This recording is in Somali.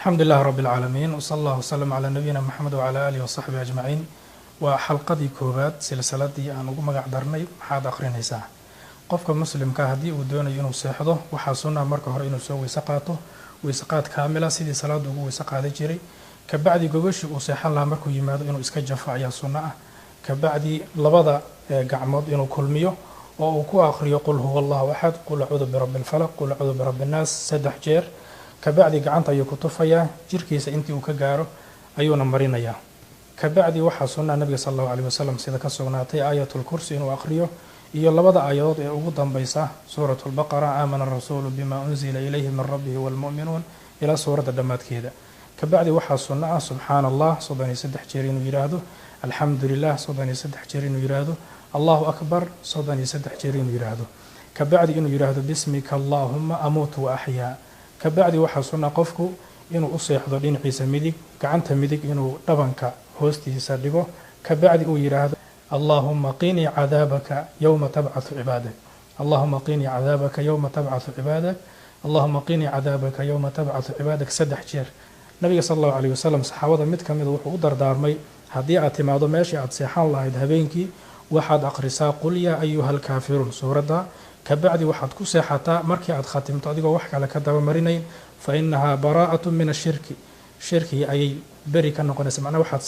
Alxamdu lilah rab اlcaalamiin, wsala allah wslm calaa nabiyina Moxamed wcala alihi wasaxbihi ajmaciin. Waa xalqadii koowaad silsiladii aan ugu magac darnay "Maxaad aqrinaysaa?" Qofka muslimka haddii uu doonayo inuu seexdo, waxaa sunnaa marka hore inuu soo weyse qaato, weyseqaad kaamila, sidii salaada ugu weyse qaadan jiray. Kabacdi gogashii uu seexan lahaa markuu yimaado inuu iska jafo ayaa sunno ah. Kabacdi labada gacmood inuu kulmiyo oo uu ku aqriyo "Qul huwa Allahu axad, qul acuudu birabbi alfalaq, qul acuudu birabbi annaas" saddex jeer. Kabacdi gacanta ayuu ku tufayaa, jirkiisa intii uu ka gaaro ayuuna marinayaa. Kabacdi waxaa sunnaa Nabiga sal Allahu aleyh wasalam sida ka sugnaatay Aayatul Kursi inuu aqriyo iyo labada aayadood ee ugu dambaysa Suurat Lbaqara, "Aamana arasuulu bima unzila ilayhi min rabbihi waalmu'minuun", ilaa suuradda dhammaadkeeda. Kabacdi waxaa sunno ah "Subxaana Allah" 33 jeer inuu yidhaahdo, "Alxamdu lilah" 33 jeer inuu yidhaahdo, "Allahu akbar" 33 jeer inuu yidhaahdo. Kabacdi inuu yidhaahdo "Bismika Allaahuma amuutu wa axyaa". Kabacdi waxaa sunna qofku inuu u seexdo dhinaciisa midig, gacanta midig inuu dhabanka hoostiisa dhigo. Kabacdi uu yidhaahdo "Allahuma qinii cadaabaka yowma tabcathu cibaadak, Allahuma qinii cadaabaka yowma tabcathu cibaadak, Allahuma qinii cadaabaka yowma tabcathu cibaadak" saddex jeer. Nabiga sal Allahu aleyh wasalam saxaabada mid ka mida wuxuu u dardaarmay: haddii aad timaado meeshii aad seexan lahayd habeenkii, waxaad aqrisaa "Qul yaa ayuha alkaafiruun", suuradda. Kabacdi waxaad ku seexataa markii aad khatimto adigoo wax kale ka dabamarinayn, fa inahaa baraa'atu min ashirki, shirkigi ayay beri ka noqonaysa. Macnaha waxaad